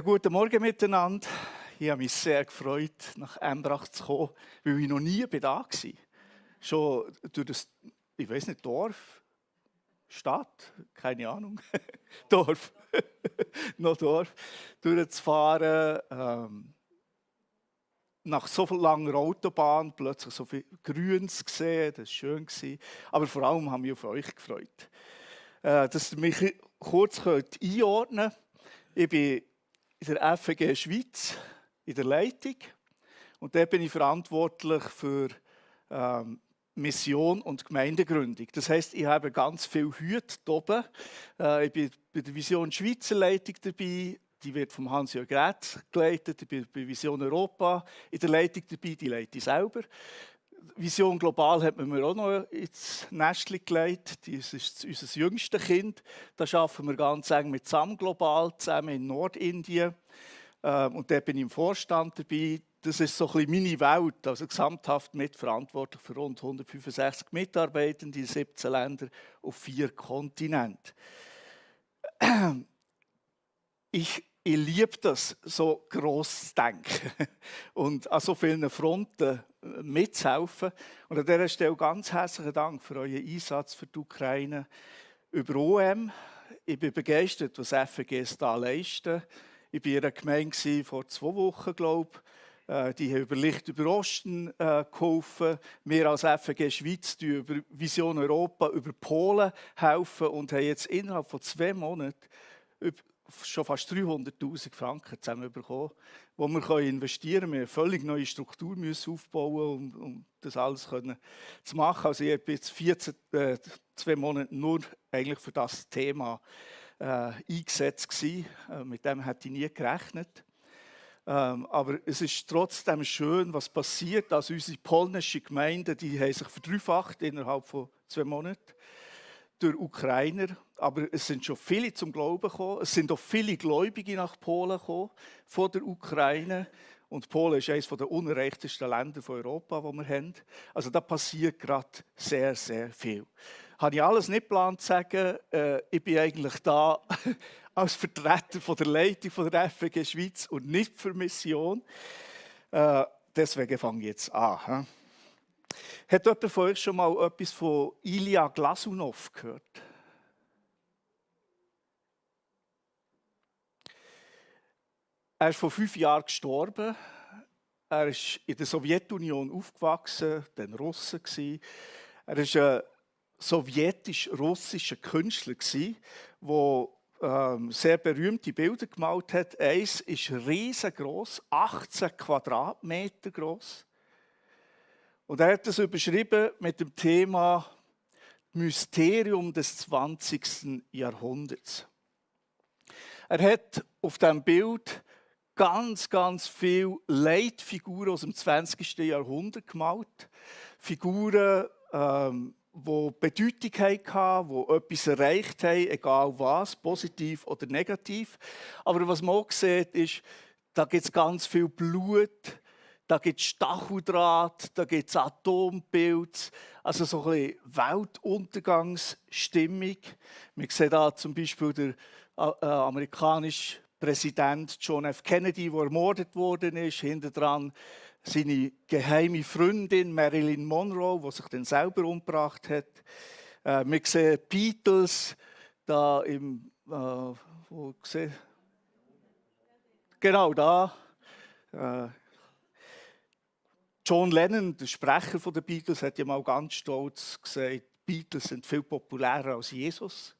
Guten Morgen miteinander. Ich habe mich sehr gefreut, nach Embrach zu kommen, weil ich noch nie da war. Schon durch das, ich weiß nicht, Dorf, Stadt, keine Ahnung, Dorf, noch Dorf, durchzufahren. Nach so viel langer Autobahn plötzlich so viel Grünes gesehen, das war schön. Aber vor allem habe ich mich auf euch gefreut. Dass ihr mich kurz einordnen könnt. Ich bin in der FG Schweiz in der Leitung und da bin ich verantwortlich für Mission und Gemeindegründung. Das heisst, ich habe ganz viele Hüte hier oben. Ich bin bei der Vision Schweizer Leitung dabei, die wird vom Hans-Jörg Grätz geleitet. Ich bin bei Vision Europa in der Leitung dabei, die leite ich selber. Vision Global hat man mir auch noch ins Nestchen gelegt. Das ist unser jüngstes Kind. Da arbeiten wir ganz eng mit SAM Global zusammen in Nordindien. Und da bin ich im Vorstand dabei. Das ist so ein bisschen meine Welt, also gesamthaft mitverantwortlich für rund 165 Mitarbeitende in 17 Ländern auf 4 Kontinenten. Ich liebe das, so gross zu denken und an so vielen Fronten mitzuhelfen. Und an dieser Stelle ganz herzlichen Dank für euren Einsatz für die Ukraine über OM. Ich bin begeistert, was FGS da leisten. Ich war in einer Gemeinde vor 2 Wochen, glaube ich. Die haben über Licht über Osten geholfen. Wir als FG Schweiz über Vision Europa, über Polen helfen und haben jetzt innerhalb von 2 Monaten schon fast 300'000 Franken zusammenbekommen, die wir investieren können. Wir müssen eine völlig neue Struktur aufbauen, um das alles zu machen. Also ich habe jetzt 2 Monate nur eigentlich für das Thema eingesetzt gewesen. Mit dem hätte ich nie gerechnet. Aber es ist trotzdem schön, was passiert. Also unsere polnischen Gemeinden, die haben sich verdreifacht innerhalb von 2 Monaten durch Ukrainer. Aber es sind schon viele zum Glauben gekommen. Es sind auch viele Gläubige nach Polen gekommen, von der Ukraine. Und Polen ist eines der unerreichtesten Länder von Europa, die wir haben. Also da passiert gerade sehr, sehr viel. Habe ich alles nicht geplant zu sagen. Ich bin eigentlich da als Vertreter von der Leitung von der FG Schweiz und nicht für Mission. Deswegen fange ich jetzt an. Hat jemand von euch schon mal etwas von Ilja Glasunow gehört? Er ist vor 5 Jahren gestorben. Er ist in der Sowjetunion aufgewachsen, dann Russe gsi. Er war ein sowjetisch-russischer Künstler gsi, der sehr berühmte Bilder gemalt hat. Eins ist riesengroß, 18 Quadratmeter groß. Und er hat das überschrieben mit dem Thema Mysterium des 20. Jahrhunderts. Er hat auf diesem Bild ganz viele Leitfiguren aus dem 20. Jahrhundert gemalt. Figuren, die Bedeutung hatten, die etwas erreicht haben, egal was, positiv oder negativ. Aber was man auch sieht, ist, da gibt es ganz viel Blut, da gibt es Stacheldraht, da gibt es Atompilze, also so ein bisschen Weltuntergangsstimmung. Wir sehen da zum Beispiel den amerikanischen Präsident John F. Kennedy, der ermordet worden ist, hinter dran seine geheime Freundin Marilyn Monroe, die sich dann selber umgebracht hat. Wir sehen Beatles, da wo gesehen? Genau da. John Lennon, der Sprecher der Beatles, hat ja mal ganz stolz gesagt, die Beatles sind viel populärer als Jesus.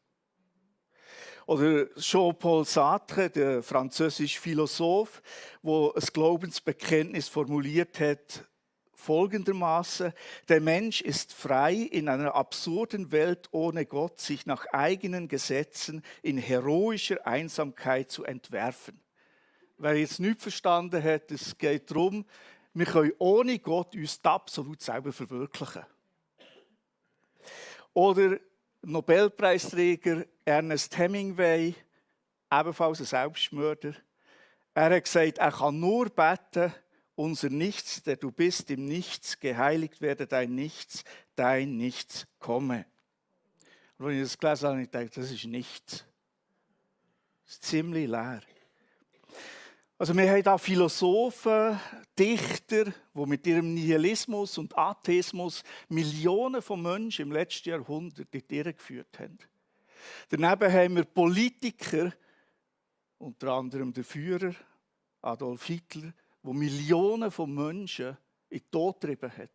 Oder Jean-Paul Sartre, der französische Philosoph, der ein Glaubensbekenntnis formuliert hat, folgendermaßen: Der Mensch ist frei, in einer absurden Welt ohne Gott sich nach eigenen Gesetzen in heroischer Einsamkeit zu entwerfen. Wer jetzt nichts verstanden hat, es geht darum, wir können ohne Gott uns absolut selber verwirklichen. Oder Nobelpreisträger Ernest Hemingway, ebenfalls ein Selbstmörder. Er hat gesagt, er kann nur beten: Unser Nichts, der du bist im Nichts, geheiligt werde dein Nichts komme. Und wenn ich das gelesen habe, habe ich gedacht, das ist nichts. Das ist ziemlich leer. Also wir haben da Philosophen, Dichter, die mit ihrem Nihilismus und Atheismus Millionen von Menschen im letzten Jahrhundert in die Irre geführt haben. Daneben haben wir Politiker, unter anderem der Führer Adolf Hitler, der Millionen von Menschen in den Tod getrieben hat.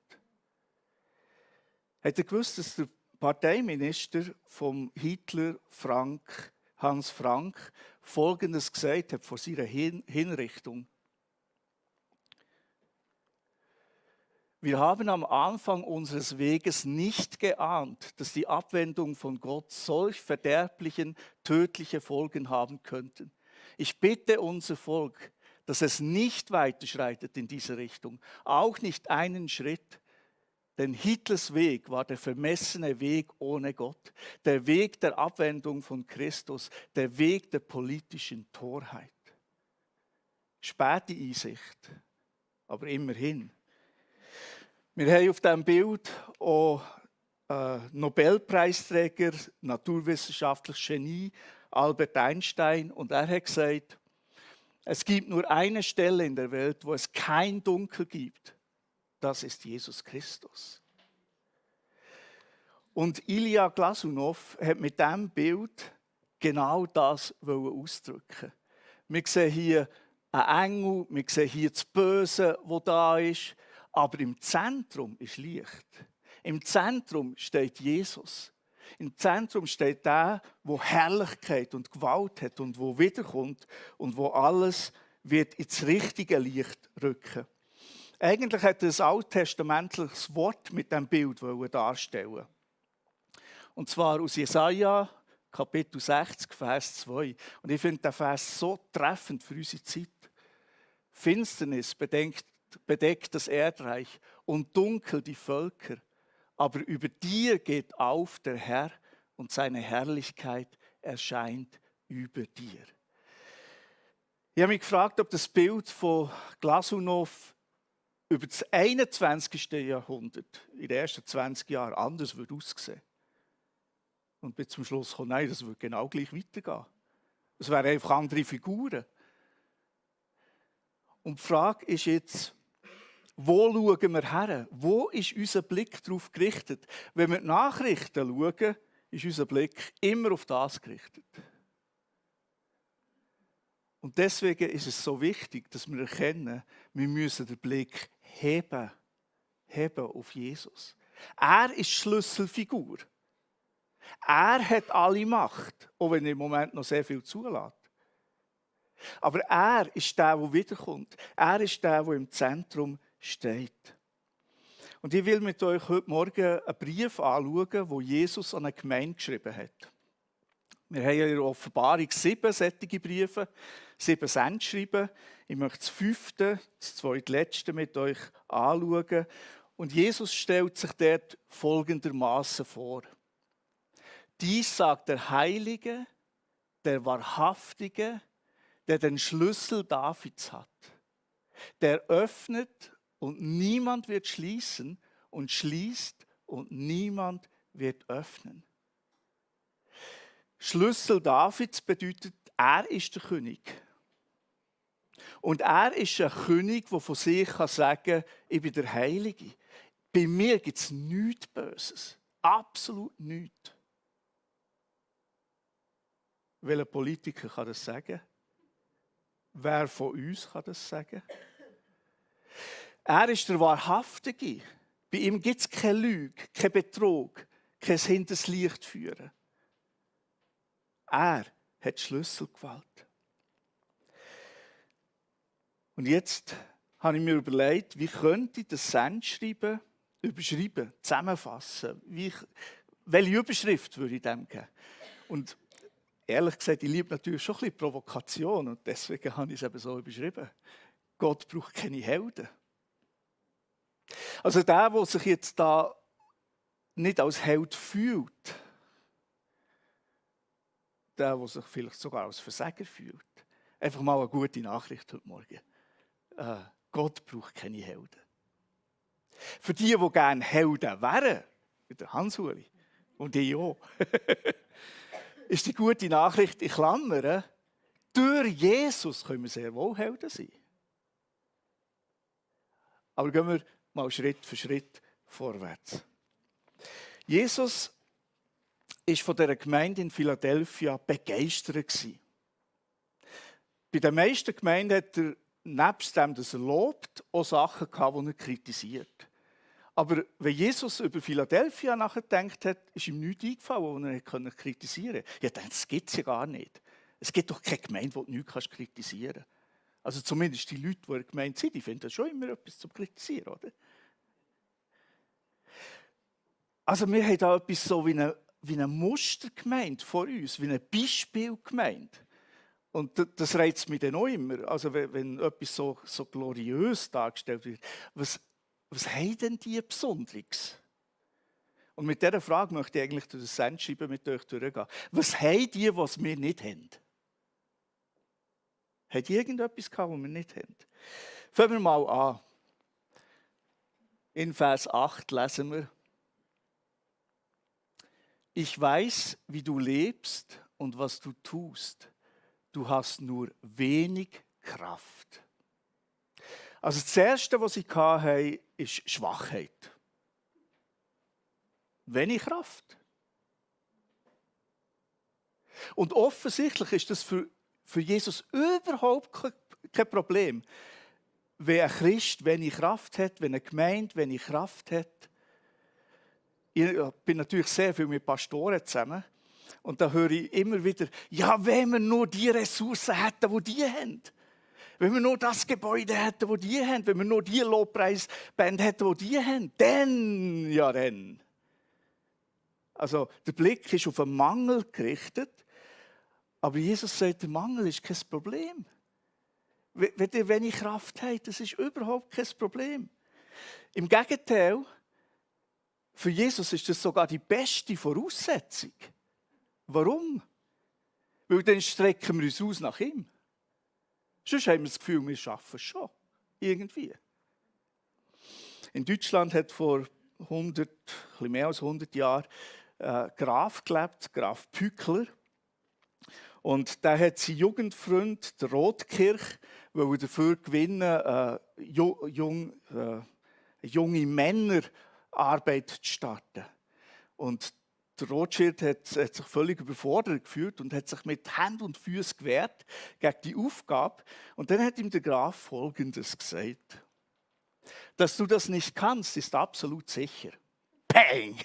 Habt ihr gewusst, dass der Parteiminister von Hitler, Hans Frank, Folgendes gesagt hat vor seiner Hinrichtung? Wir haben am Anfang unseres Weges nicht geahnt, dass die Abwendung von Gott solch verderblichen, tödliche Folgen haben könnten. Ich bitte unser Volk, dass es nicht weiterschreitet in diese Richtung, auch nicht einen Schritt. Denn Hitlers Weg war der vermessene Weg ohne Gott, der Weg der Abwendung von Christus, der Weg der politischen Torheit. Späte Einsicht, aber immerhin. Wir haben auf diesem Bild auch Nobelpreisträger, naturwissenschaftliches Genie, Albert Einstein, und er hat gesagt, es gibt nur eine Stelle in der Welt, wo es kein Dunkel gibt. Das ist Jesus Christus. Und Ilja Glasunow hat mit diesem Bild genau das ausdrücken. Wir sehen hier einen Engel, wir sehen hier das Böse, das da ist, aber im Zentrum ist Licht. Im Zentrum steht Jesus. Im Zentrum steht der, der Herrlichkeit und Gewalt hat und wo wiederkommt und wo alles wird ins richtige Licht rücken. Eigentlich hat er ein alttestamentliches Wort mit diesem Bild darstellen. Und zwar aus Jesaja, Kapitel 60, Vers 2. Und ich finde den Vers so treffend für unsere Zeit. Finsternis bedeckt das Erdreich und dunkel die Völker. Aber über dir geht auf der Herr und seine Herrlichkeit erscheint über dir. Ich habe mich gefragt, ob das Bild von Glasunow über das 21. Jahrhundert, in den ersten 20 Jahren, anders würde aussehen. Und bin zum Schluss gekommen, nein, das würde genau gleich weitergehen. Es wären einfach andere Figuren. Und die Frage ist jetzt, wo schauen wir her? Wo ist unser Blick darauf gerichtet? Wenn wir die Nachrichten schauen, ist unser Blick immer auf das gerichtet. Und deswegen ist es so wichtig, dass wir erkennen, wir müssen den Blick heben auf Jesus. Er ist die Schlüsselfigur. Er hat alle Macht, auch wenn er im Moment noch sehr viel zulässt. Aber er ist der wiederkommt. Er ist der im Zentrum steht. Und ich will mit euch heute Morgen einen Brief anschauen, wo Jesus an eine Gemeinde geschrieben hat. Wir haben in der Offenbarung 7 solche Briefe, 7 Sendschreiben. Ich möchte das 5., das zweitletzte mit euch anschauen. Und Jesus stellt sich dort folgendermaßen vor. Dies sagt der Heilige, der Wahrhaftige, der den Schlüssel Davids hat. Der öffnet und niemand wird schließen und schließt und niemand wird öffnen. Schlüssel Davids bedeutet, er ist der König. Und er ist ein König, der von sich sagen kann, ich bin der Heilige. Bei mir gibt es nichts Böses. Absolut nichts. Welcher Politiker kann das sagen? Wer von uns kann das sagen? Er ist der Wahrhaftige. Bei ihm gibt es keine Lüge, kein Betrug, kein hinters Licht führen. Er hat Schlüsselgewalt. Und jetzt habe ich mir überlegt, wie könnte ich das Sendschreiben überschreiben, zusammenfassen? Welche Überschrift würde ich dem geben? Und ehrlich gesagt, ich liebe natürlich schon ein bisschen Provokation und deswegen habe ich es eben so überschrieben. Gott braucht keine Helden. Also der sich jetzt da nicht als Held fühlt, der sich vielleicht sogar als Versager fühlt. Einfach mal eine gute Nachricht heute Morgen. Gott braucht keine Helden. Für die gerne Helden wären, wie der Hans-Uli und ich auch, ist die gute Nachricht in Klammern, Durch Jesus können wir sehr wohl Helden sein. Aber gehen wir mal Schritt für Schritt vorwärts. Jesus war von dieser Gemeinde in Philadelphia begeistert. Bei den meisten Gemeinden hat er nebst dem, dass er lobt, auch Sachen gehabt, die er kritisiert. Aber wenn Jesus über Philadelphia nachgedacht hat, ist ihm nichts eingefallen, was er kritisieren konnte. Ich dachte, das gibt es ja gar nicht. Es gibt doch keine Gemeinde, die du nichts kritisieren kannst. Also zumindest die Leute, die in der Gemeinde sind, die finden schon immer etwas zu kritisieren, oder? Also wir haben da etwas so wie eine Mustergemeinde vor uns, wie eine Beispielgemeinde. Und das reizt mich dann auch immer. Also wenn etwas so gloriös dargestellt wird, was haben denn die Besonderes? Und mit dieser Frage möchte ich eigentlich durch das Sendschreiben mit euch durchgehen. Was haben die, was wir nicht haben? Hat irgendetwas gehabt, was wir nicht haben? Fangen wir mal an. In Vers 8 lesen wir: Ich weiß, wie du lebst und was du tust. Du hast nur wenig Kraft. Also das Erste, was sie hatten, ist Schwachheit. Wenig Kraft. Und offensichtlich ist das für Jesus überhaupt kein Problem. Wenn ein Christ wenig Kraft hat, wenn eine Gemeinde wenig Kraft hat. Ich bin natürlich sehr viel mit Pastoren zusammen. Und da höre ich immer wieder, ja, wenn wir nur die Ressourcen hätten, die haben. Wenn wir nur das Gebäude hätten, das die haben. Wenn wir nur die Lobpreisband hätten, die die haben. Dann. Also der Blick ist auf einen Mangel gerichtet. Aber Jesus sagt, der Mangel ist kein Problem. Wenn ihr wenig Kraft habt, das ist überhaupt kein Problem. Im Gegenteil, für Jesus ist das sogar die beste Voraussetzung. Warum? Weil dann strecken wir uns aus nach ihm. Sonst haben wir das Gefühl, wir schaffen es schon. Irgendwie. In Deutschland hat vor ein bisschen mehr als 100 Jahren Graf gelebt, Graf Pückler. Und der hat seinen Jugendfreund, der Rotkirch, weil er dafür gewinnen, junge Männer Arbeit zu starten. Und der Rothschild hat sich völlig überfordert gefühlt und hat sich mit Händen und Füßen gewehrt gegen die Aufgabe. Und dann hat ihm der Graf Folgendes gesagt: Dass du das nicht kannst, ist absolut sicher. Peng!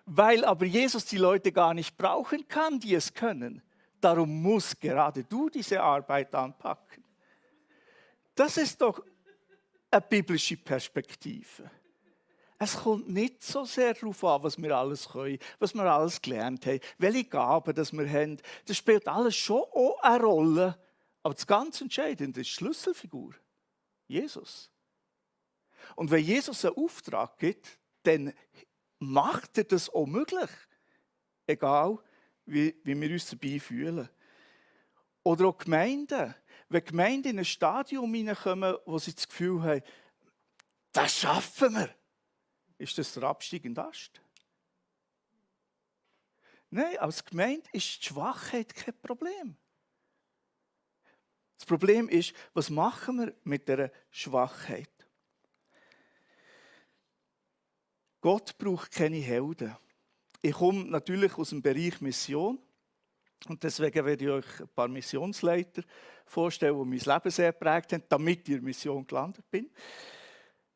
Weil aber Jesus die Leute gar nicht brauchen kann, die es können. Darum muss gerade du diese Arbeit anpacken. Das ist doch eine biblische Perspektive. Es kommt nicht so sehr darauf an, was wir alles können, was wir alles gelernt haben, welche Gaben das wir haben. Das spielt alles schon auch eine Rolle. Aber das ganz Entscheidende ist die Schlüsselfigur. Jesus. Und wenn Jesus einen Auftrag gibt, dann macht er das auch möglich. Egal, wie wir uns dabei fühlen. Oder auch Gemeinden. Wenn Gemeinden in ein Stadium hineinkommen, wo sie das Gefühl haben, das schaffen wir, ist das der absteigende Ast? Nein, als Gemeinde ist die Schwachheit kein Problem. Das Problem ist, was machen wir mit dieser Schwachheit? Gott braucht keine Helden. Ich komme natürlich aus dem Bereich Mission und deswegen werde ich euch ein paar Missionsleiter vorstellen, die mein Leben sehr geprägt haben, damit ich in der Mission gelandet bin.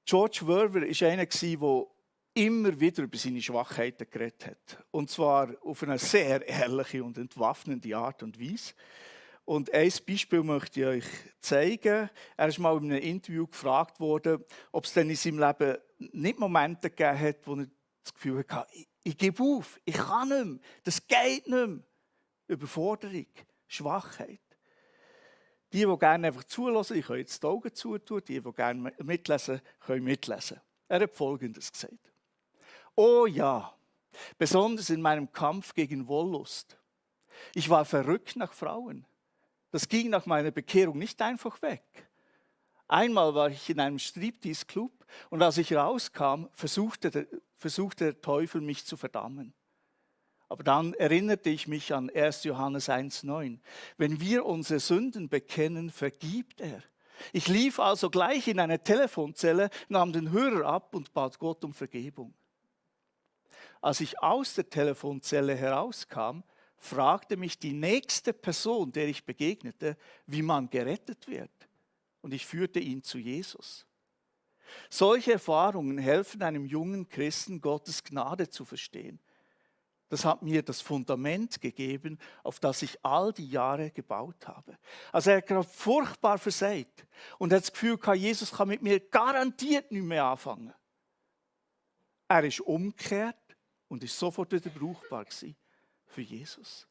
George Verwer war einer, der immer wieder über seine Schwachheiten geredet hat. Und zwar auf eine sehr ehrliche und entwaffnende Art und Weise. Und ein Beispiel möchte ich euch zeigen. Er ist mal in einem Interview gefragt worden, ob es denn in seinem Leben nicht Momente gegeben hat, wo er das Gefühl hatte, ich gebe auf, ich kann nicht mehr, das geht nicht mehr. Überforderung, Schwachheit. Die gerne einfach zulassen, ich kann jetzt die Augen zutun, die gerne mitlesen, können mitlesen. Er hat Folgendes gesagt. Oh ja, besonders in meinem Kampf gegen Wollust. Ich war verrückt nach Frauen. Das ging nach meiner Bekehrung nicht einfach weg. Einmal war ich in einem Striptease-Club und als ich rauskam, versuchte der Teufel mich zu verdammen. Aber dann erinnerte ich mich an 1. Johannes 1,9. Wenn wir unsere Sünden bekennen, vergibt er. Ich lief also gleich in eine Telefonzelle, nahm den Hörer ab und bat Gott um Vergebung. Als ich aus der Telefonzelle herauskam, fragte mich die nächste Person, der ich begegnete, wie man gerettet wird. Und ich führte ihn zu Jesus. Solche Erfahrungen helfen einem jungen Christen, Gottes Gnade zu verstehen. Das hat mir das Fundament gegeben, auf das ich all die Jahre gebaut habe. Also er hat gerade furchtbar versagt und hat das Gefühl gehabt, Jesus kann mit mir garantiert nicht mehr anfangen. Er ist umgekehrt und ist sofort wieder brauchbar gewesen für Jesus.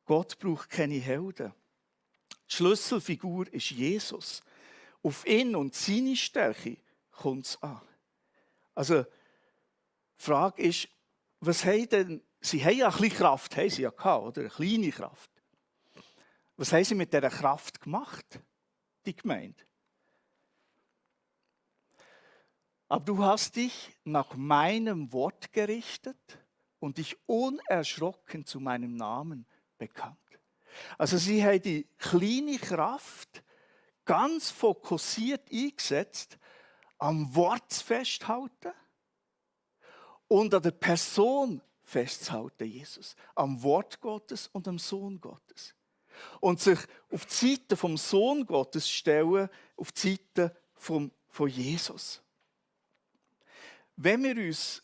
Gott braucht keine Helden. Die Schlüsselfigur ist Jesus. Auf ihn und seine Stärke kommt es an. Also, die Frage ist, was haben denn, sie haben ja ein bisschen Kraft, haben sie ja gehabt, oder? Eine kleine Kraft. Was haben sie mit dieser Kraft gemacht, die Gemeinde? Aber du hast dich nach meinem Wort gerichtet und dich unerschrocken zu meinem Namen bekannt. Also sie haben die kleine Kraft ganz fokussiert eingesetzt, am Wort festhalten und an der Person festzuhalten, Jesus. Am Wort Gottes und am Sohn Gottes. Und sich auf die Seite vom Sohn Gottes stellen, auf die Seite von Jesus. Wenn wir uns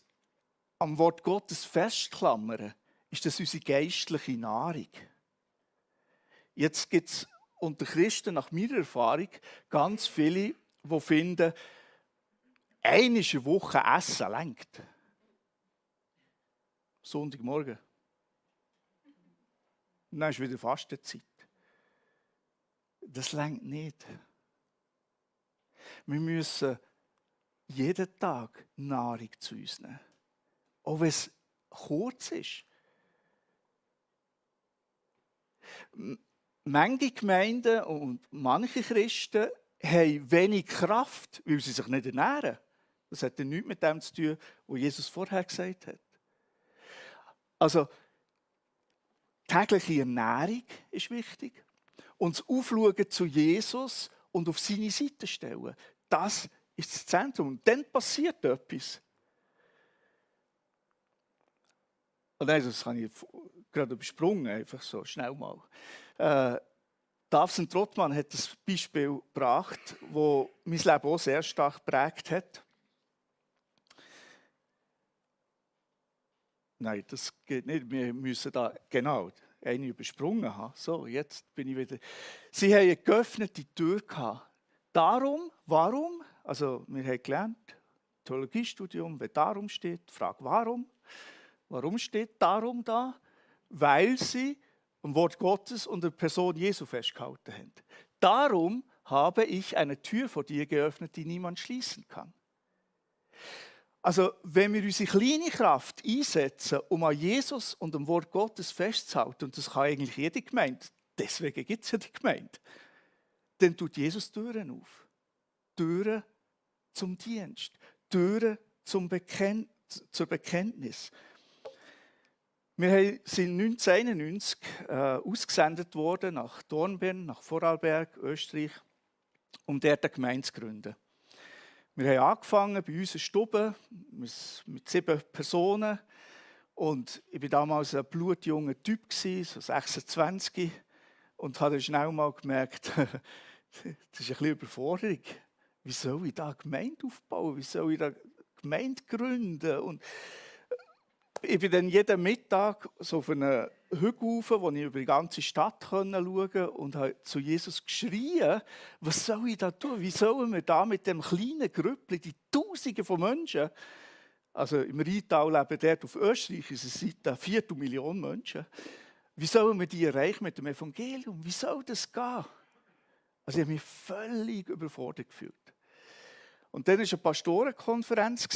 am Wort Gottes festklammern, ist das unsere geistliche Nahrung. Jetzt gibt es unter Christen nach meiner Erfahrung ganz viele, die finden, einmal in der Woche Essen reicht. Sonntagmorgen. Und dann ist wieder Fastenzeit. Das reicht nicht. Wir müssen jeden Tag Nahrung zu uns nehmen. Auch wenn es kurz ist. Manche Gemeinden und manche Christen haben wenig Kraft, weil sie sich nicht ernähren. Das hat ja nichts mit dem zu tun, was Jesus vorher gesagt hat. Also, tägliche Ernährung ist wichtig. Und das Aufschauen zu Jesus und auf seine Seite stellen, das ist das Zentrum. Und dann passiert etwas. Und das habe ich gerade übersprungen, einfach so schnell mal. Davsen Trottmann hat das Beispiel gebracht, das mein Leben auch sehr stark geprägt hat. Nein, das geht nicht. Wir müssen da genau eine übersprungen haben. So, jetzt bin ich wieder. Sie haben eine geöffnete Tür gehabt. Warum? Also, wir haben gelernt, Theologiestudium, wenn darum steht, frag warum. Warum steht darum da? Weil sie am Wort Gottes und der Person Jesu festgehalten haben. Darum habe ich eine Tür vor dir geöffnet, die niemand schließen kann. Also, wenn wir unsere kleine Kraft einsetzen, um an Jesus und am Wort Gottes festzuhalten, und das kann eigentlich jede Gemeinde, deswegen gibt es ja die Gemeinde, dann tut Jesus Türen auf. Türen zum Dienst, Türen zur Bekenntnis. Wir sind 1991 ausgesendet worden nach Dornbirn, nach Vorarlberg, Österreich, um dort eine Gemeinde zu gründen. Wir haben angefangen bei uns in Stube mit 7 Personen. Und ich war damals ein blutjunger Typ, so 26. Und habe schnell mal gemerkt, das ist ein bisschen Überforderung. Wie soll ich da eine Gemeinde aufbauen? Wie soll ich da eine Gemeinde gründen? Und ich bin dann jeden Mittag so auf einen Hügel rauf, wo ich über die ganze Stadt schauen konnte und habe zu Jesus geschrien, was soll ich da tun? Wie sollen wir da mit dem kleinen Grüppli, die Tausende von Menschen, also im Rheintal leben dort auf Österreich, ist es seit einer 250.000 Menschen, wie sollen wir die erreichen mit dem Evangelium? Wie soll das gehen? Also ich habe mich völlig überfordert gefühlt. Und dann war eine Pastorenkonferenz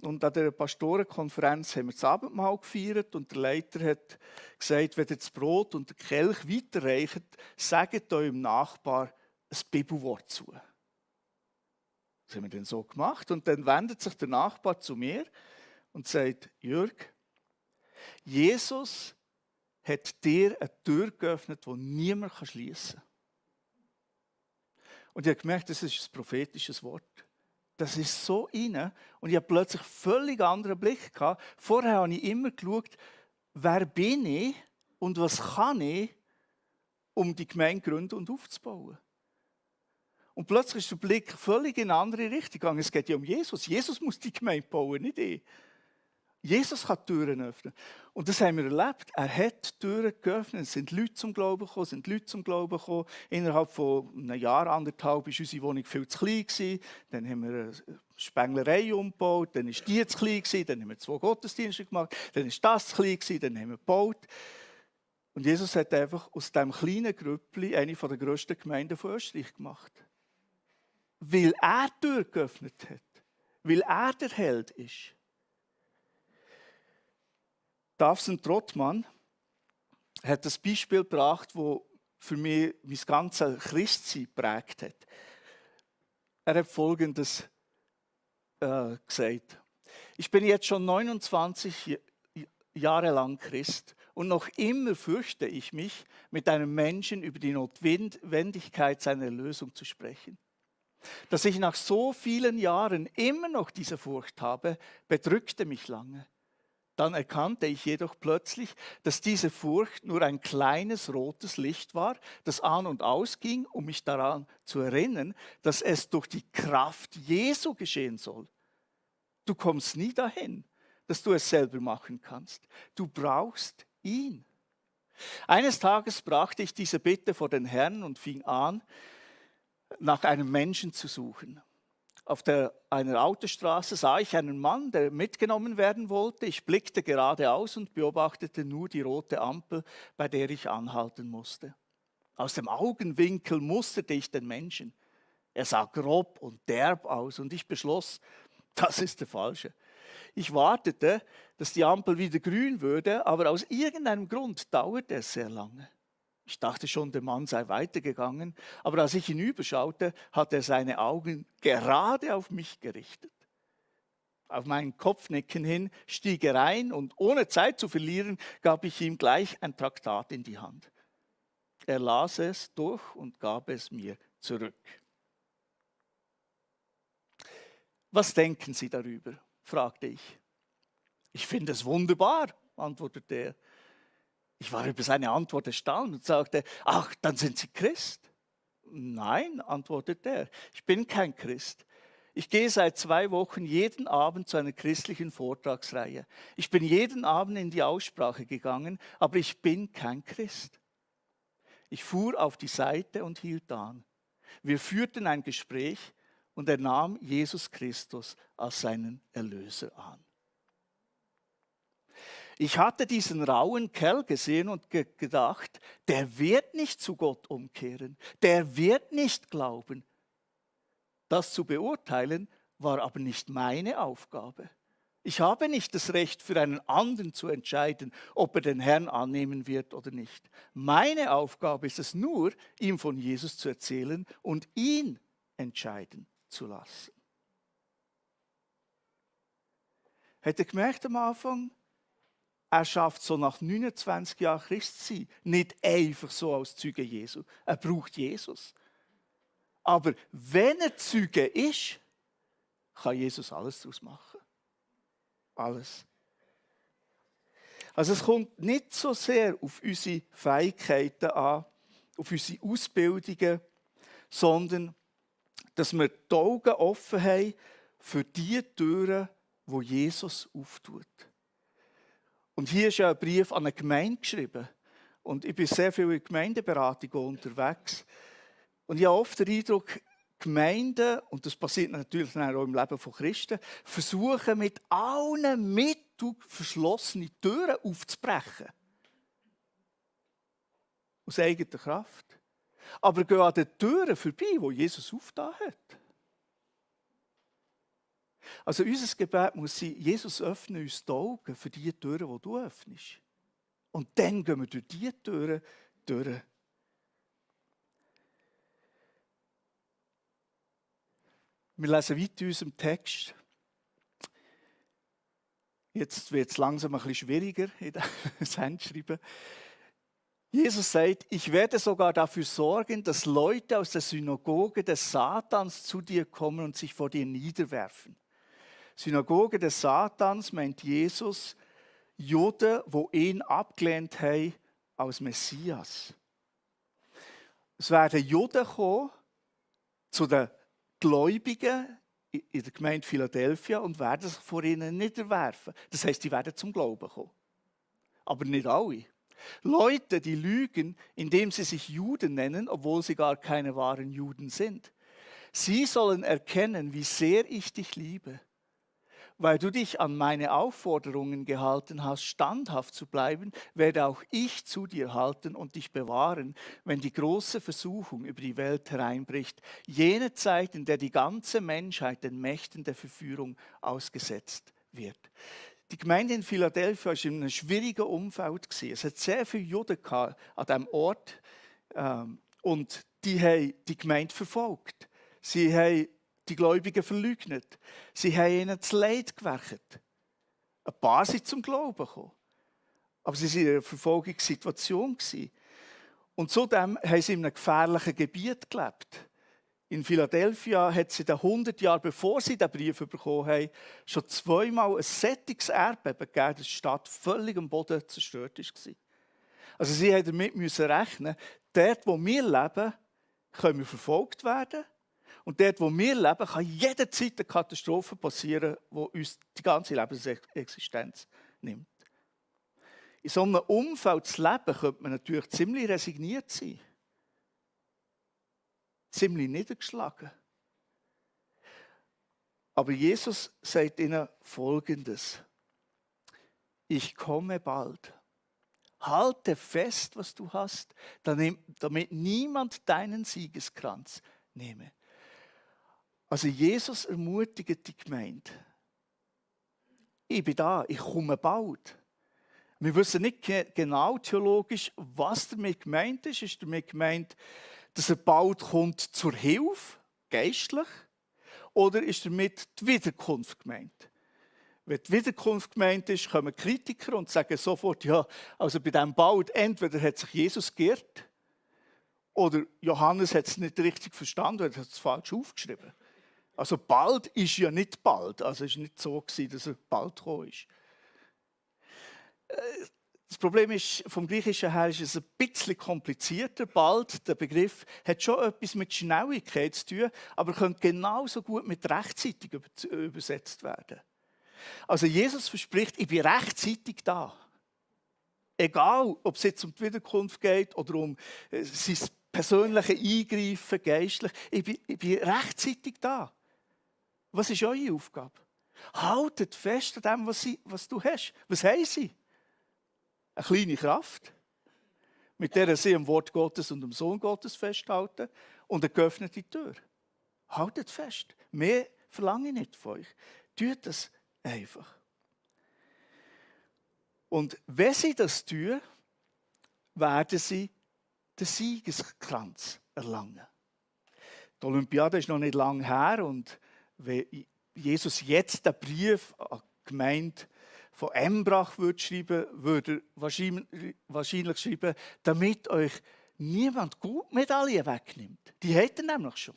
und an dieser Pastorenkonferenz haben wir das Abendmahl gefeiert und der Leiter hat gesagt, wenn ihr das Brot und den Kelch weiterreicht, sagt eurem Nachbar ein Bibelwort zu. Das haben wir dann so gemacht und dann wendet sich der Nachbar zu mir und sagt, Jürg, Jesus hat dir eine Tür geöffnet, die niemand schließen kann. Und ich habe gemerkt, das ist ein prophetisches Wort. Das ist so rein. Und ich habe plötzlich einen völlig anderen Blick gehabt. Vorher habe ich immer geschaut, wer bin ich und was kann ich, um die Gemeinde zu gründen und aufzubauen. Und plötzlich ist der Blick völlig in eine andere Richtung gegangen. Es geht ja um Jesus. Jesus muss die Gemeinde bauen, nicht ich. Jesus kann Türen öffnen. Und das haben wir erlebt. Er hat Türen geöffnet. Es sind Leute zum Glauben gekommen, Innerhalb von einem Jahr, 1,5 war unsere Wohnung viel zu klein gewesen. Dann haben wir eine Spenglerei umgebaut. Dann war die zu klein gewesen. Dann haben wir 2 Gottesdienste gemacht. Dann war das zu klein gewesen. Dann haben wir gebaut. Und Jesus hat einfach aus diesem kleinen Grüppli eine der grössten Gemeinden von Österreich gemacht. Weil er die Tür geöffnet hat. Weil er der Held ist. Davsen Trottmann hat das Beispiel gebracht, das für mich mein ganzes Christsein geprägt hat. Er hat Folgendes gesagt. Ich bin jetzt schon 29 Jahre lang Christ und noch immer fürchte ich mich, mit einem Menschen über die Notwendigkeit seiner Erlösung zu sprechen. Dass ich nach so vielen Jahren immer noch diese Furcht habe, bedrückte mich lange. Dann erkannte ich jedoch plötzlich, dass diese Furcht nur ein kleines rotes Licht war, das an und ausging, um mich daran zu erinnern, dass es durch die Kraft Jesu geschehen soll. Du kommst nie dahin, dass du es selber machen kannst. Du brauchst ihn. Eines Tages brachte ich diese Bitte vor den Herrn und fing an, nach einem Menschen zu suchen. Auf einer Autostraße sah ich einen Mann, der mitgenommen werden wollte. Ich blickte geradeaus und beobachtete nur die rote Ampel, bei der ich anhalten musste. Aus dem Augenwinkel musterte ich den Menschen. Er sah grob und derb aus und ich beschloss, das ist der Falsche. Ich wartete, dass die Ampel wieder grün würde, aber aus irgendeinem Grund dauerte es sehr lange. Ich dachte schon, der Mann sei weitergegangen, aber als ich hinüberschaute, hatte er seine Augen gerade auf mich gerichtet. Auf meinen Kopfnicken hin stieg er ein und ohne Zeit zu verlieren, gab ich ihm gleich ein Traktat in die Hand. Er las es durch und gab es mir zurück. Was denken Sie darüber? Fragte ich. Ich finde es wunderbar, antwortete er. Ich war über seine Antwort erstaunt und sagte, ach, dann sind Sie Christ? Nein, antwortete er, ich bin kein Christ. Ich gehe seit 2 Wochen jeden Abend zu einer christlichen Vortragsreihe. Ich bin jeden Abend in die Aussprache gegangen, aber ich bin kein Christ. Ich fuhr auf die Seite und hielt an. Wir führten ein Gespräch und er nahm Jesus Christus als seinen Erlöser an. Ich hatte diesen rauen Kerl gesehen und gedacht, der wird nicht zu Gott umkehren, der wird nicht glauben. Das zu beurteilen war aber nicht meine Aufgabe. Ich habe nicht das Recht, für einen anderen zu entscheiden, ob er den Herrn annehmen wird oder nicht. Meine Aufgabe ist es nur, ihm von Jesus zu erzählen und ihn entscheiden zu lassen. Hätte gemerkt am Anfang, er schafft so nach 29 Jahren Christsein nicht einfach so als Zeuge Jesu. Er braucht Jesus. Aber wenn er Zeuge ist, kann Jesus alles daraus machen. Alles. Also es kommt nicht so sehr auf unsere Fähigkeiten an, auf unsere Ausbildungen, sondern dass wir die Augen offen haben für die Türen, die Jesus auftut. Und hier ist ja ein Brief an eine Gemeinde geschrieben. Und ich bin sehr viel in Gemeindeberatungen unterwegs. Und ich habe oft den Eindruck, Gemeinden, und das passiert natürlich auch im Leben von Christen, versuchen mit allen Mitteln verschlossene Türen aufzubrechen. Aus eigener Kraft. Aber gehen an den Türen vorbei, die Jesus aufgetan hat. Also unser Gebet muss sein, Jesus öffne uns die Augen für die Türen, die du öffnest. Und dann gehen wir durch diese Türen durch. Wir lesen weiter in unserem Text. Jetzt wird es langsam ein bisschen schwieriger, das Handschreiben. Jesus sagt, ich werde sogar dafür sorgen, dass Leute aus der Synagoge des Satans zu dir kommen und sich vor dir niederwerfen. Synagoge des Satans meint Jesus, Juden, die ihn abgelehnt haben als Messias. Es werden Juden kommen zu den Gläubigen in der Gemeinde Philadelphia und werden sich vor ihnen niederwerfen. Das heisst, sie werden zum Glauben kommen. Aber nicht alle. Leute, die lügen, indem sie sich Juden nennen, obwohl sie gar keine wahren Juden sind. Sie sollen erkennen, wie sehr ich dich liebe. Weil du dich an meine Aufforderungen gehalten hast, standhaft zu bleiben, werde auch ich zu dir halten und dich bewahren, wenn die große Versuchung über die Welt hereinbricht, jene Zeit, in der die ganze Menschheit den Mächten der Verführung ausgesetzt wird. Die Gemeinde in Philadelphia war in einem schwierigen Umfeld. Es hat sehr viele Juden an diesem Ort und die haben die Gemeinde verfolgt. Sie haben die Gläubigen verleugnet. Sie haben ihnen das Leid gewerkt. Ein paar sind zum Glauben gekommen. Aber sie waren in einer Verfolgungssituation. Und zudem haben sie in einem gefährlichen Gebiet gelebt. In Philadelphia hat es in den 100 Jahren, bevor sie den Brief bekommen haben, schon zweimal ein sättiges Erdbeben gegeben, dass die Stadt völlig am Boden zerstört war. Also sie mussten damit rechnen, dort, wo wir leben, können wir verfolgt werden. Und dort, wo wir leben, kann jederzeit eine Katastrophe passieren, die uns die ganze Lebensexistenz nimmt. In so einem Umfeld zu leben, könnte man natürlich ziemlich resigniert sein. Ziemlich niedergeschlagen. Aber Jesus sagt ihnen Folgendes. Ich komme bald. Halte fest, was du hast, damit niemand deinen Siegeskranz nehme. Also Jesus ermutigt die Gemeinde. Ich bin da, ich komme bald. Wir wissen nicht genau theologisch, was damit gemeint ist. Ist damit gemeint, dass er bald kommt zur Hilfe, geistlich? Oder ist damit die Wiederkunft gemeint? Wenn die Wiederkunft gemeint ist, kommen Kritiker und sagen sofort, ja, also bei diesem bald, entweder hat sich Jesus geirrt, oder Johannes hat es nicht richtig verstanden, er hat es falsch aufgeschrieben. Also bald ist ja nicht bald. Also es war nicht so, dass er bald gekommen ist. Das Problem ist, vom Griechischen her ist es ein bisschen komplizierter. Bald, der Begriff, hat schon etwas mit Schnelligkeit zu tun, aber könnte genauso gut mit rechtzeitig übersetzt werden. Also Jesus verspricht, ich bin rechtzeitig da. Egal, ob es jetzt um die Wiederkunft geht oder um sein persönliches Eingreifen geistlich. Ich bin rechtzeitig da. Was ist eure Aufgabe? Haltet fest an dem, was du hast. Was haben sie? Eine kleine Kraft, mit der sie am Wort Gottes und am Sohn Gottes festhalten und eine geöffnete Tür. Haltet fest. Mehr verlange ich nicht von euch. Tut das einfach. Und wenn sie das tun, werden sie den Siegeskranz erlangen. Die Olympiade ist noch nicht lange her und wenn Jesus jetzt den Brief an die Gemeinde von Embrach schreiben würde, er wahrscheinlich schreiben, damit euch niemand Goldmedaillen wegnimmt. Die hat er nämlich schon.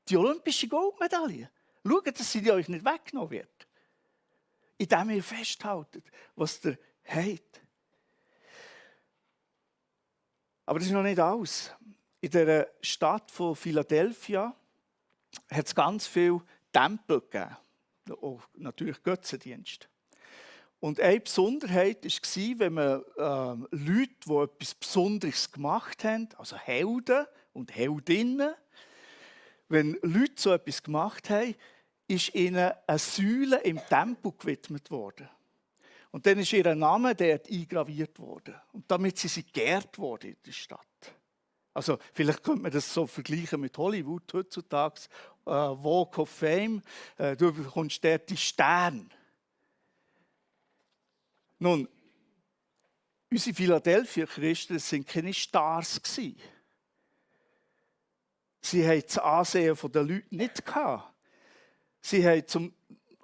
Die olympische Goldmedaille. Schaut, dass sie euch nicht weggenommen wird. Indem ihr festhaltet, was ihr habt. Aber das ist noch nicht alles. In der Stadt von Philadelphia hat es ganz viele Tempel gegeben. Auch natürlich Götzendienst. Und eine Besonderheit war, wenn man Leute, die etwas Besonderes gemacht haben, also Helden und Heldinnen, wenn Leute so etwas gemacht haben, ist ihnen eine Säule im Tempel gewidmet worden. Und dann ist ihr Name dort eingraviert worden. Und damit sind sie geehrt worden in der Stadt. Also vielleicht könnte man das so vergleichen mit Hollywood heutzutage. Walk of Fame. Du bekommst dort die Sterne. Nun, unsere Philadelphia-Christen waren keine Stars. Sie hatten das Ansehen der Leute nicht gehabt. Sie haben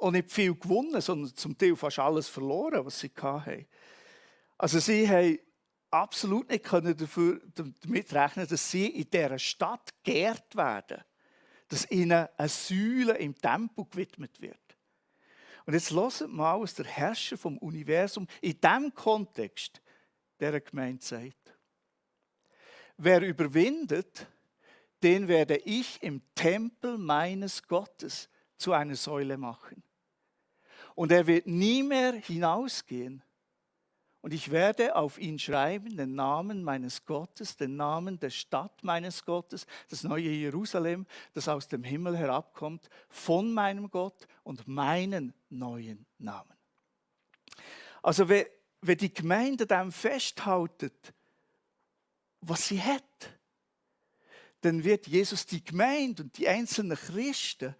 auch nicht viel gewonnen, sondern zum Teil fast alles verloren, was sie hatten. Also sie haben absolut nicht damit rechnen, dass sie in dieser Stadt geehrt werden, dass ihnen eine Säule im Tempel gewidmet wird. Und jetzt hört mal, was der Herrscher vom Universum in diesem Kontext dieser Gemeinde sagt. Wer überwindet, den werde ich im Tempel meines Gottes zu einer Säule machen. Und er wird nie mehr hinausgehen. Und ich werde auf ihn schreiben, den Namen meines Gottes, den Namen der Stadt meines Gottes, das neue Jerusalem, das aus dem Himmel herabkommt, von meinem Gott und meinen neuen Namen. Also wenn die Gemeinde dem festhält, was sie hat, dann wird Jesus die Gemeinde und die einzelnen Christen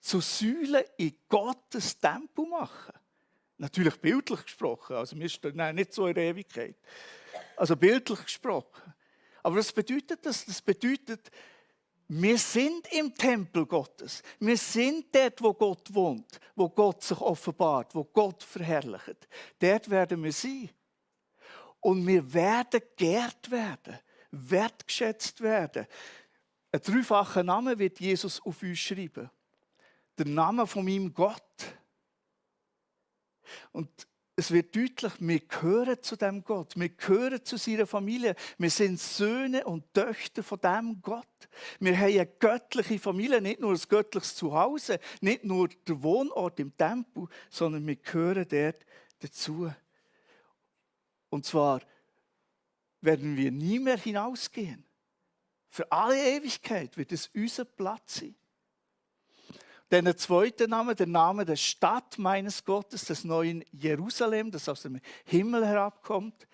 zu Säulen in Gottes Tempel machen. Natürlich bildlich gesprochen, also wir stehen nicht so in der Ewigkeit. Also bildlich gesprochen. Aber was bedeutet das? Das bedeutet, wir sind im Tempel Gottes. Wir sind dort, wo Gott wohnt, wo Gott sich offenbart, wo Gott verherrlicht. Dort werden wir sein. Und wir werden geehrt werden, wertgeschätzt werden. Ein dreifacher Name wird Jesus auf uns schreiben. Der Name von meinem Gott. Und es wird deutlich, wir gehören zu dem Gott, wir gehören zu seiner Familie, wir sind Söhne und Töchter von dem Gott. Wir haben eine göttliche Familie, nicht nur ein göttliches Zuhause, nicht nur der Wohnort im Tempel, sondern wir gehören dort dazu. Und zwar werden wir nie mehr hinausgehen. Für alle Ewigkeit wird es unser Platz sein. Der zweite Name, der Name der Stadt meines Gottes, des neuen Jerusalem, das aus dem Himmel herabkommt.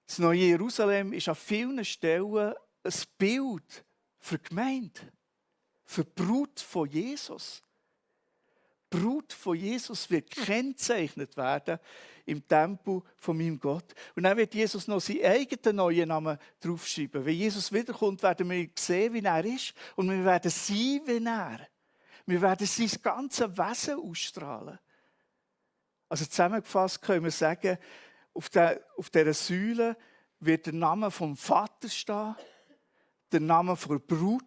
Das neue Jerusalem ist an vielen Stellen ein Bild für die Gemeinde, für die Brut von Jesus. Die Brut von Jesus wird gekennzeichnet werden im Tempel von meinem Gott. Und dann wird Jesus noch seinen eigenen neuen Namen draufschreiben. Wenn Jesus wiederkommt, werden wir sehen, wie er ist. Und wir werden sein, wie er. Wir werden sein ganzes Wesen ausstrahlen. Also zusammengefasst können wir sagen, auf dieser Säule wird der Name vom Vater stehen, der Name der Brut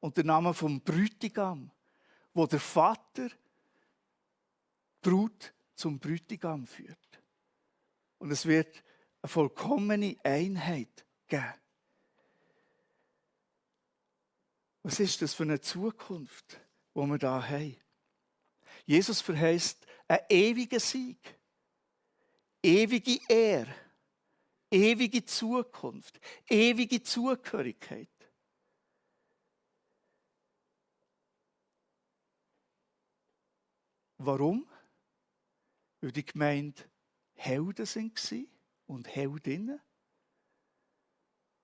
und der Name vom Bräutigam, wo der Vater die Brut zum Bräutigam führt. Und es wird eine vollkommene Einheit geben. Was ist das für eine Zukunft, die wir da haben? Jesus verheißt einen ewigen Sieg, ewige Ehre, ewige Zukunft, ewige Zugehörigkeit. Warum? Weil die Gemeinde Helden waren und Heldinnen?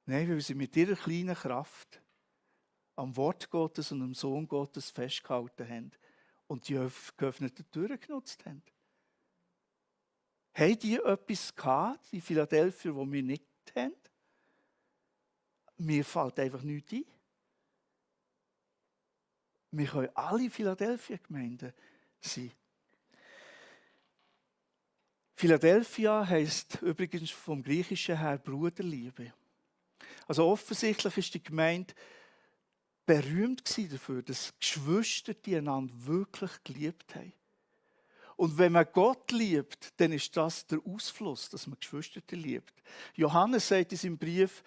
Nein, weil sie mit ihrer kleinen Kraft am Wort Gottes und am Sohn Gottes festgehalten haben und die geöffneten Türen genutzt haben. Haben die etwas gehabt, die Philadelphia, die wir nicht haben? Mir fällt einfach nichts ein. Wir können alle Philadelphia-Gemeinden sein. Philadelphia heisst übrigens vom Griechischen her Bruderliebe. Also offensichtlich ist die Gemeinde berühmt dafür, dass Geschwister die einander wirklich geliebt haben. Und wenn man Gott liebt, dann ist das der Ausfluss, dass man Geschwister liebt. Johannes sagt in seinem Brief,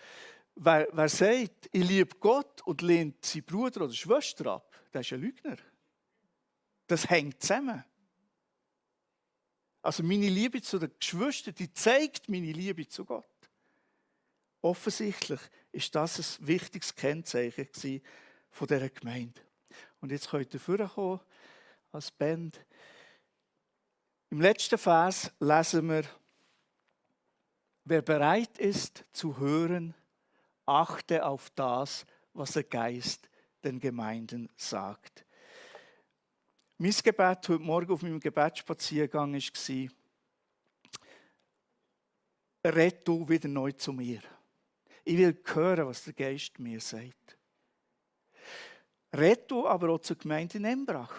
wer sagt, ich liebe Gott und lehnt seinen Bruder oder Schwester ab, der ist ein Lügner. Das hängt zusammen. Also meine Liebe zu den Geschwistern, die zeigt meine Liebe zu Gott. Offensichtlich ist das ein wichtiges Kennzeichen von dieser Gemeinde. Und jetzt könnt ihr vorkommen als Band. Im letzten Vers lesen wir, wer bereit ist zu hören, achte auf das, was der Geist den Gemeinden sagt. Mein Gebet heute Morgen auf meinem Gebetsspaziergang war, red du wieder neu zu mir. Ich will hören, was der Geist mir sagt. Red du aber auch zur Gemeinde in Embrach.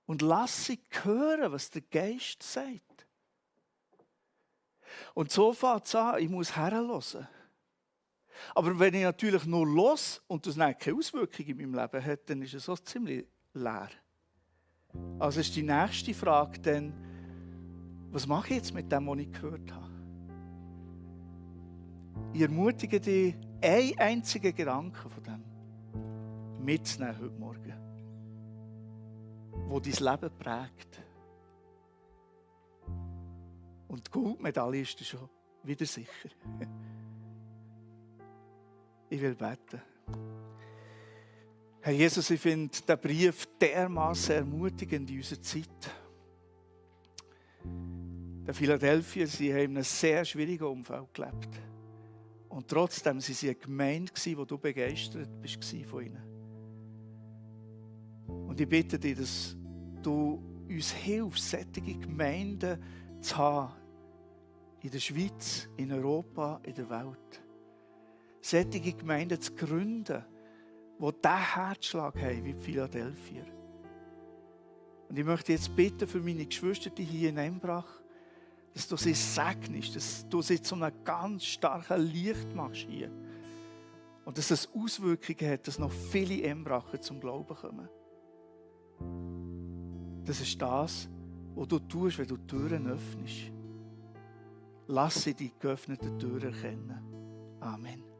Und lass sie hören, was der Geist sagt. Und so fängt es an, ich muss herhören. Aber wenn ich natürlich nur los und das nicht keine Auswirkung in meinem Leben hat, dann ist es so ziemlich leer. Also ist die nächste Frage dann, was mache ich jetzt mit dem, was ich gehört habe? Ich ermutige dich, einen einzigen Gedanken von dem mitzunehmen heute Morgen, der dein Leben prägt. Und die Goldmedaille ist dir schon wieder sicher. Ich will beten. Herr Jesus, ich finde den Brief dermaßen ermutigend in unserer Zeit. Der Philadelphia, sie haben in einem sehr schwierigen Umfeld gelebt. Und trotzdem waren sie eine Gemeinde, wo du begeistert bist von ihnen. Und ich bitte dich, dass du uns hilfst, solche Gemeinden zu haben. In der Schweiz, in Europa, in der Welt. Solche Gemeinden zu gründen, die diesen Herzschlag haben, wie Philadelphia. Und ich möchte jetzt bitten für meine Geschwister hier in Embrach, dass du sie segnest, dass du sie zu einem ganz starken Licht machst hier. Und dass es Auswirkungen hat, dass noch viele Embracher zum Glauben kommen. Das ist das, was du tust, wenn du Türen öffnest. Lass sie die geöffneten Türen erkennen. Amen.